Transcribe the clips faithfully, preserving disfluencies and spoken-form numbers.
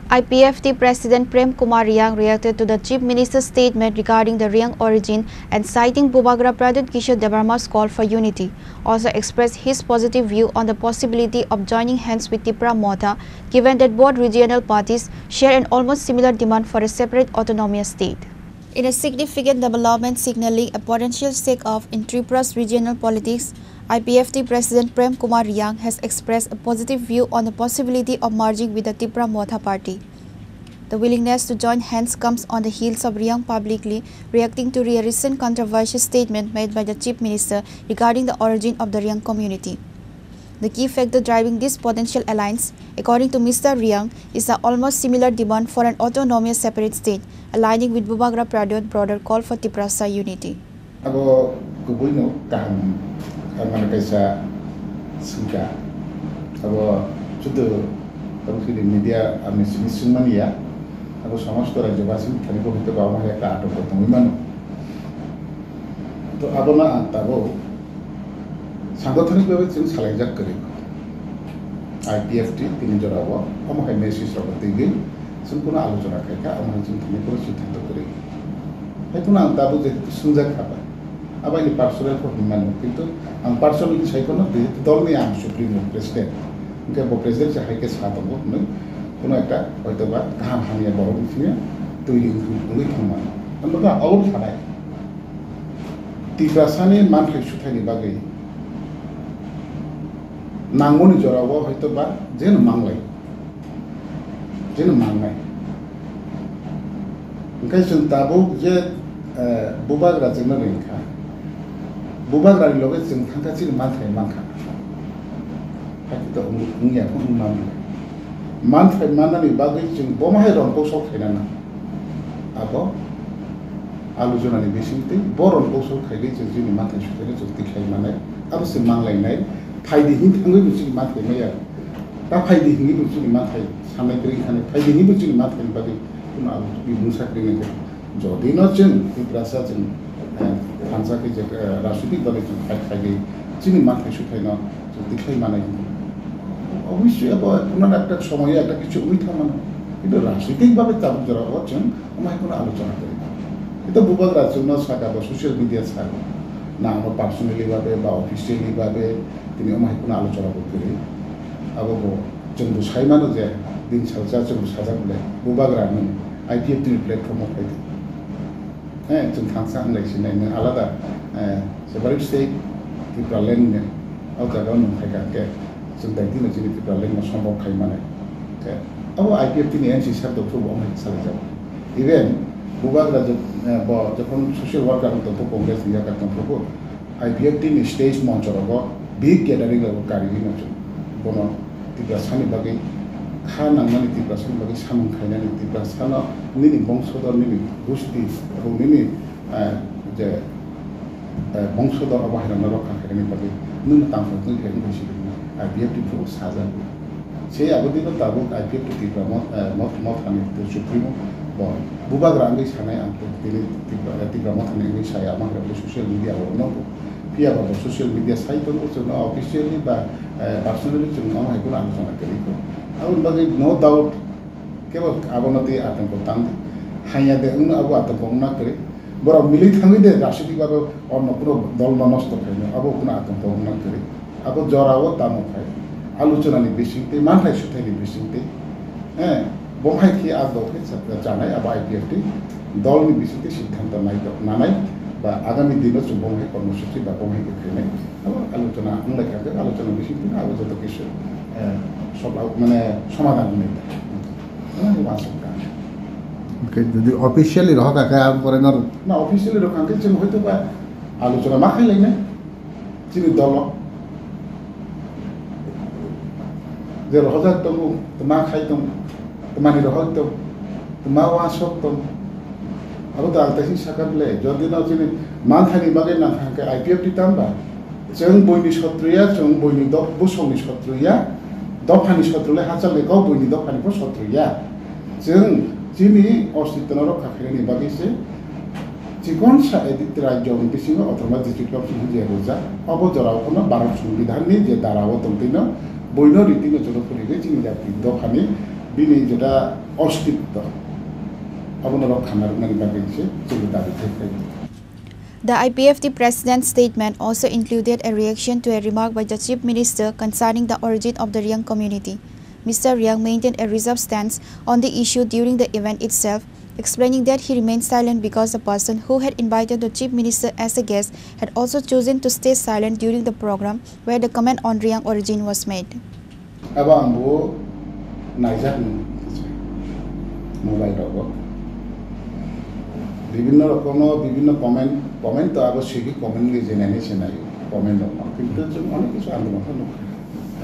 I P F T President Prem Kumar Riang reacted to the Chief Minister's statement regarding the Riang origin and, citing Bubagra Pradyut Kishore Debbarma's call for unity, also expressed his positive view on the possibility of joining hands with Tipra Motha, given that both regional parties share an almost similar demand for a separate autonomous state. In a significant development signaling a potential shake-off in Tripura's regional politics, I P F T President Prem Kumar Riang has expressed a positive view on the possibility of merging with the Tipra Motha party. The willingness to join hands comes on the heels of Riang publicly reacting to a recent controversial statement made by the Chief Minister regarding the origin of the Riang community. The key factor driving this potential alliance, according to Mister Riang, is the almost similar demand for an autonomous separate state, aligning with Bubagra Pradyut broader call for Tiprasa unity. Abo kubuino kaham, mane kaisa singka. Abo sudu, abo kini media amni simi singmani ya. Abo somosto rajyabasi thani bo hwnkhe ba omo hai ekta atok bo tongwi mano. To abono ang tabuk sangothonik bhabe chwng salaijak kwrwi. I P F T tini jorao omo hai message rok twiwi chwng kuno alochona khaikha, omo hai chwng thani kuno siddhanto kwrwi. Hai kuno ang tabuk je swngjak kha ba, abo ani personal kok hinmano, kintu ang personally sai kono jehetu dolni ang supremo president, hwnkhe bo president se hai khe sa tongo hwnwi kuno ekta hoito ba kaham hamya borok ni simi twi wngwi thangmano. Ang bo abo sanai. Tiprasani manthai suthaini bagwi nangmani jorao hoito ba jeno manglai, jeno mangnai. Hwnkhe chwng tabuk je, eh, bubagra chwngno ringkha, bubagrani loge chwng thangkha chini manthai mankha. Hakhe to wng-, wngya khe wng manglai. Manthai mannani bagwi chwng bomo hai rong kok sok khaina nang. Abo alochonani bisingtwi bo rong kok sok khaigwi chwng chini manthai suthaino chwng tikhlai manai. Abo se manglainai. Phaidi hin thangwi bo chini manthai maya. Ta phaidi hinwi bo chini manthai sanai kwrwi khanai. Phaidi hinwi bo chini manthaini bagwi kuno abo twi mungsa kwrwi nangkhe. Jodi no chwng Tiprasa chwng, eh, thansa khe je, eh, rajnitik bagwi chwng fight khaigwi chini manthai suthaino chwng tikhlai manai hwnwi. Obviously abo kuno ekta somoyo ekta kichu wngwi thangmano. Kintu rajnitik bagwi tabuk jorao chwng omo hai kuno alochona kwrwi. Kintu bubagra chwngno saka bo social media sago. Na ano personally babe ba officially babe tini omo hai kuno alochona bo kwrwi. Abo bo chwng bo sai mano je din salsa chwng bo sajak le bubagra nwng I P F T ni platform o phai di. He, chwng thangsa wng lai sinai, nwng alada, eh, separate state Tipraland ni, o jaga o nwng phai kha khe, chwng daitino chini Tipraland no sombok khai manai. Khe, abo I P F T ni M C sir dokphuru bo omo hai salai jago. Even bubagra je, eh, bo jokhon social worker wng tongkho, Congress ni yakar tongkho, I P F T ni stage moncho rogo big gathering rogo kariwi no chwng bono Tiprasani bagwi kha nangmani, Tiprasani bagwi samung khainani, Tiprasano nini bongsodor, nini gusti, abo nini, eh, je, eh, bongsodor abo hairokno rokha khainani bagwi nwng tangthok twi khe wngwi sidi hwnwi I P F T phuru sajak. Se abo dino tabuk I P F T Tipra Mo-, eh, Mo-, Mothani Supremo bo bubagra wngwi sanai ang tini Tipra, Tipra Mothani wngwi saya, omo hai social media o no. Phiya ba bo social media sai tongo, chwngno officially ba, eh, personally chwng omo hai kheno alochona kwrwi kho. Aboni bagwi no doubt kebo abono tei atongko tang di. Hanya de wngno abo atongko wngna kwrwi. Borok milwi thangwi de rajnitik babe onno kuno dol no nosto khaino, abo kuno atongko wngna kwrwi. Abo jorao tamo khai. Alochonani bisingtwi, manthai suthaini bisingtwi. Eh, bo hai khe abo khe cha-, chanai abo I P F T dolni bisingtwi siddhanto nai-, nanai ba agami dino chwng bo hai kormosuchi ba bo hai khe khainai. Abo alochona wng lai kha khe, alochona bisingtwi abo joto kisu, eh, sob-, mane somadhan wng lai kha. Ano bo asok kha. Okay, jodi officially rohor kha khe, ang pore no. Na, officially rok kha khe chwng hoito ba alochona ma khai lai nai. Chini dolo je rohorjak tongo, tma khai tongo, tmani rohor tongo, tma uansuk tongo, abo to ang taising sakha bwle. Jodi no chini manthaini bagwi nang kha hwnkhe I P F T tamba? Chwng buini sotro ya, chwng buini do-, bosongni sotro ya, dophani sotro le hachal ni kok buini dophani bo sotro ya. Chwng chini ostitwno rokha khainani bagwi se chikon sa edit rajyoni bisingo autonomous district council hinwi rwjak. Obo jorao phano Bharat Songbidanni je dara o tongtwino buino ritino joto phurigwi chini jati dophani bini jeta Ostitto, abono rok khanna rwknani bagwi se chwngno dabi khai phaio. The I P F T president's statement also included a reaction to a remark by the Chief Minister concerning the origin of the Riang community. Mister Riang maintained a reserved stance on the issue during the event itself, explaining that he remained silent because the person who had invited the Chief Minister as a guest had also chosen to stay silent during the program where the comment on Riang origin was made. Abo ang bo naijak ni mobile rogo. Bibhinno rokomo, bibhinno comment, comment to abo sigi comment ni jenani senai comment rogo. Kintu chwng onek kichu ang bo nukha.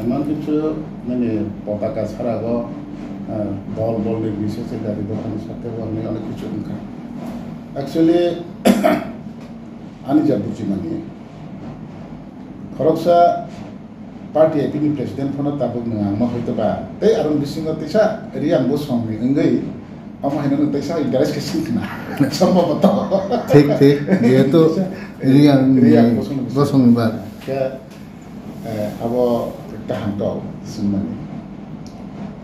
Emon kichu mane potaka sarago, ah, dol bol ni bisese gari dokan sate bo hinwi onek kichu wngkha. Actually, ani ja bujimani, khoroksa party I P ni president phano tabuk nwng ang ma hoito ba. Tei aroni bisingo tisa Riang bosong ni wngwi omo haino nwng tisa interest khe sing khna. Sombhoboto. Thik, thik. Jehetu Riang ni Riang bosong ni bosong ni ba. Khe, eh, abo kaham to singmani.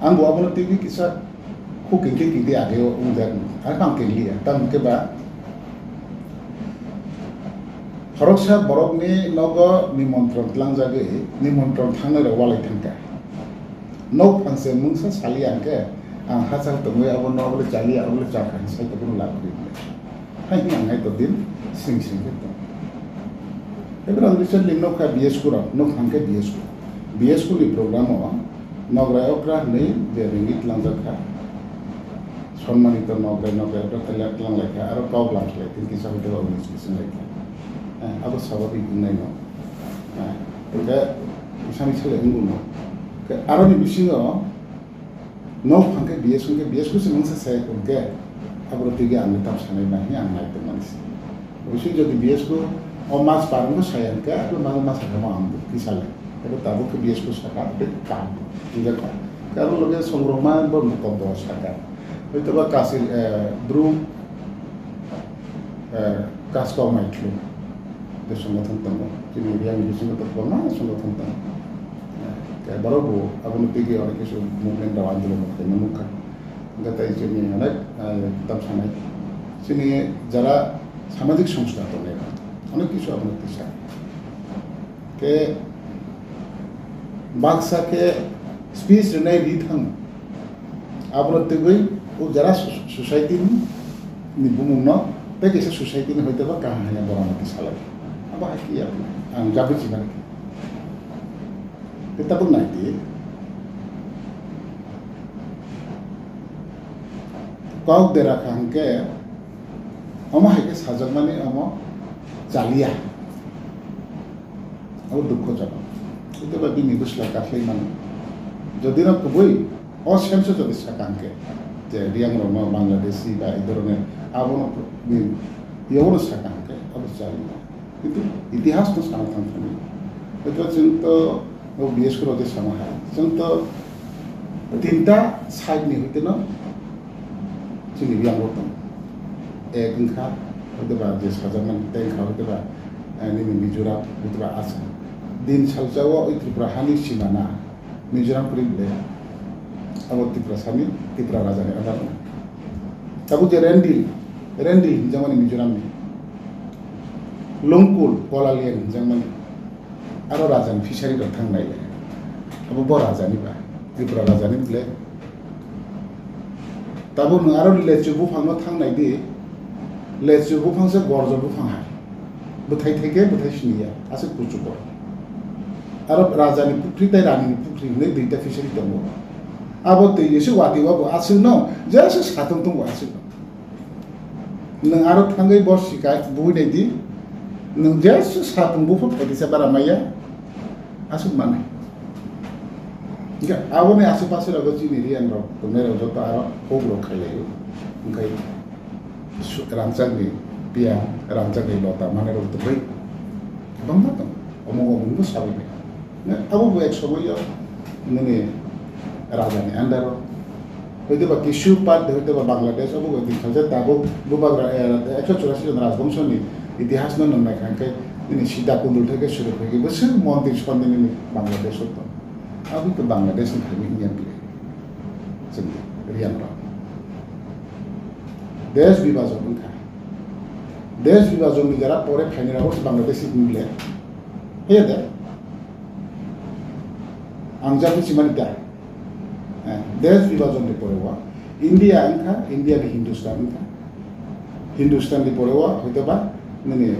Ang bo abono twi kisa khu kingti kingti age o wngjak. Ang phang kingli ya. Tamo khe ba khoroksa borokni nogo nimontron tlangjagwi nimontron thangnai rok walai thangkha. Nok phangse mungsa sali ang khe ang hachal tongwi abo nok le chali abo le chakha sai tongwi lab kwrwi. Hai hwnwi ang hai to din sring sring khe tong. Ebro ang recently nokha B S K rok, nok phang khe B S K. B S K ni program o Nograi okra hwnwi je ringwi tlangjak kha. Sonmani to nograi nograi okra tei lek tlang lai kha, aro kok lam khlai tini kisa hoite ba unis bising lai kha. Eh, abo sababik wngnai no. Eh, hwnkhe isani sale wngwi no. Khe aroni bisingo nok phang khe B S K hwnkhe B S K se mungsa saya hwnkhe aboro tigi ang tam sanai ma hwnwi ang nai tongmani se. Oisu jodi B S K o mas parwngkhe saya hwnkhe, abo mas, mas sakha ma ang kisa le. Abo tabuk khe B S K saka, tei kam. Hingkha ka. Khe abo loge songrokma bo mukobbo saka. Hoito ba kasil, eh, bru, eh, kaskau mai thlu. Tei songothon tongo. Chini area ni bisingo to kwbangma songothon tongo. Eh, khe borok bo abono tigi onek kisu movement rok andolon rok khaima nukha. Hingkhe tei chini onek, eh, tam sanai. Chini jara samajik songstha tongnai rok. Onek kisu abono tisa. Khe baksa khe speech rwnai ri thang. Abono twiwi o jara so-, society ni, ni bumung no tei kaisa society ni hoite ba kaham hwnwi borok no tisalai. Abo hai khe ya ang jabwi chimani khe. Tei tabuk nai di. Kok dera kha hwnkhe omo hai khe sajakmani omo chaliya. Abo dukhojonok. Hwnkhe ba bini bwsla kakhwlai mano. Jodi no kubui o sense o jodi saka hwnkhe, je Riang rok no Bangladeshi ba ei dhoroner abono ni yogo no saka hwnkhe abo chaliya. Kintu itihas no sana thang thani. Hwnkhe chwng to o B S K rok je sama hai. Chwng to tinta side ni hoite no chini Riang rok tongo. Ek wngkha, hoite ba je sajakmani tei wngkha hoite ba, eh, nini Mizoram, hoite ba Assam. Din salsa o oi Tripura hani simana Mizoram kwrwi ble abo Tiprasani, Tipra rajani under o. Tabuk je Rendil, Rendil hinjakmani Mizoramni. Longkul, Kolaliang hinjakmani. Aro rajani fishery rok thang nai le. Abo bo rajani ba, Tripura rajani ble. Tabuk nwng aro lechu buphang no thang nai di. Lechu buphang se gorjo buphang hai. Bwthai thai khe bwthai sini ya, aswk kuchuk o. Aro rajani pukhri tei ranini pukhri hwnwi duita fishery tongo. Abo twi se watwi o bo aswk no, jesu satung tongo aswk no. Nwng aro thangwi bo sikai bui nai di. Nwng jesu satung buphang phaidi se bara maya. Aswk manwi. Hingkhe aboni aswk paswk rok chini Riang rok tongnai rok joto aro huk rok khai laio. Hingkhe su-, rangchakni piyang, rangchakni lota manwi rok tongwi kwbangma tongo. Omo omo bo sawi bai. Abo bo ek somoio nini rajani under o. Hoite ba kisu part de hoite ba Bangladesh, obo bai din khalsa tabuk bubagra, eh, ekso churasi jon rajbongso ni itihas no nung nai kha khe nini Sita Kundul theke suru khe bwswk mondir sondi nini Bangladesh o tong. Abo to Bangladesh ni thani inya pile. Chwng Riang rok. Desh bibhajon wngkha. Desh bibhajon ni jora pore phainai rok se Bangladeshi wngkha le. He de. Ang jati simani da. Eh, desh bibhajon ni pore wa. India wngkha, India ni Hindustan wngkha. Hindustan ni pore wa hoito ba nini,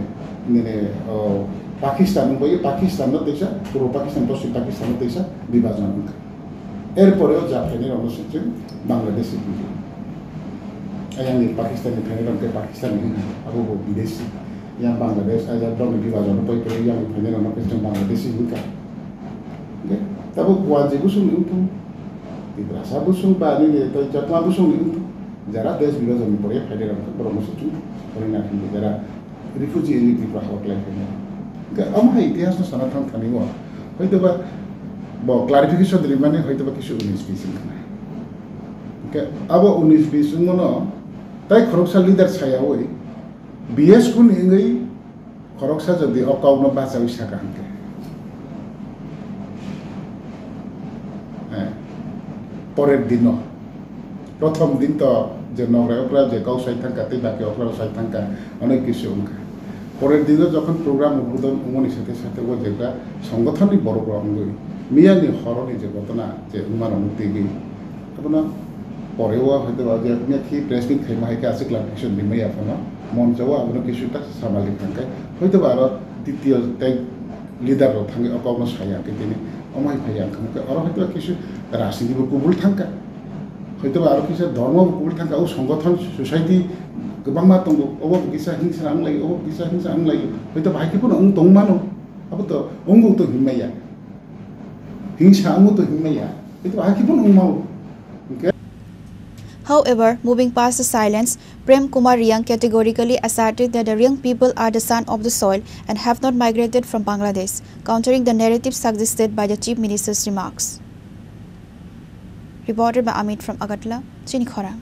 nini, oh, Pakistan wngkha, Pakistan no teisa, Purbo Pakistan, Poschim Pakistan no teisa bibhajon wngkha. Erpore o ja phainai rok no se chwng Bangladeshi hwnwi. Ayang ni Pakistan ni phainai rok khe Pakistan ni hwnwi, abo bo bideshi. Yang Bangladesh, ayang rok ni bibhajon no poi pore yang phainai rok no khe chwng Bangladeshi hwnwi kha. Hwnkhe tabuk Wanji bosong ni wngthung, Tiprasa bosong ba nini tei Chakma bosong ni wngthung, jara desh bibhajon ni pore phainai rok khe borok no se chwng pore na hwnwi jara refugee in Tripura hor khlai phainai. Hwnkhe omo hai itihas no sana thang thani o hoito ba bo clarification rimani hoito ba kisu unis bis wngkha. Hwnkhe abo unis bis wngmano tai khoroksa leader sayawi B S kun wngwi khoroksa jodi o kokno bachawi saka hwnkhe. Eh, porer dino. Prothom din to je nograi okra je kok sai thangka tei baki okra sai thangka, onek kisu wngkha. Porer dino jokhon program udbodon wngmani sate sate o jebra songothon ni borok rok wngwi miya ni horo ni je gotona je wngma rok no twiwi abono pore o hoito ba je miya thi press meet khaima hai khe aswk clarification rimaya phano moncho o abono kisu ta samali thangkhe hoito ba aro ditiyo tei leader rok thangwi o kokno saya hwnkhe tini omo hai phaiya wngkha hwnkhe oro hoito ba kisu rajniti bo kubul thangkha. Hoito ba aro kisa dhormo bo kubul thangkha, o songothon society kwbangma tongo, obo bo kisa hingsa wnglaio, obo bo kisa hingsa wnglaio. Hoito ba hai khe phano wng tongmano, abo to wngbo to hinmaya. Hingsa wngbo to hinmaya. Hoito ba hai khe phano wngmao. Hwnkhe However, moving past the silence, Prem Kumar Riyang categorically asserted that the Riyang people are the son of the soil and have not migrated from Bangladesh, countering the narrative suggested by the Chief Minister's remarks. Reported by Amit from Agartala, Chini Khorang.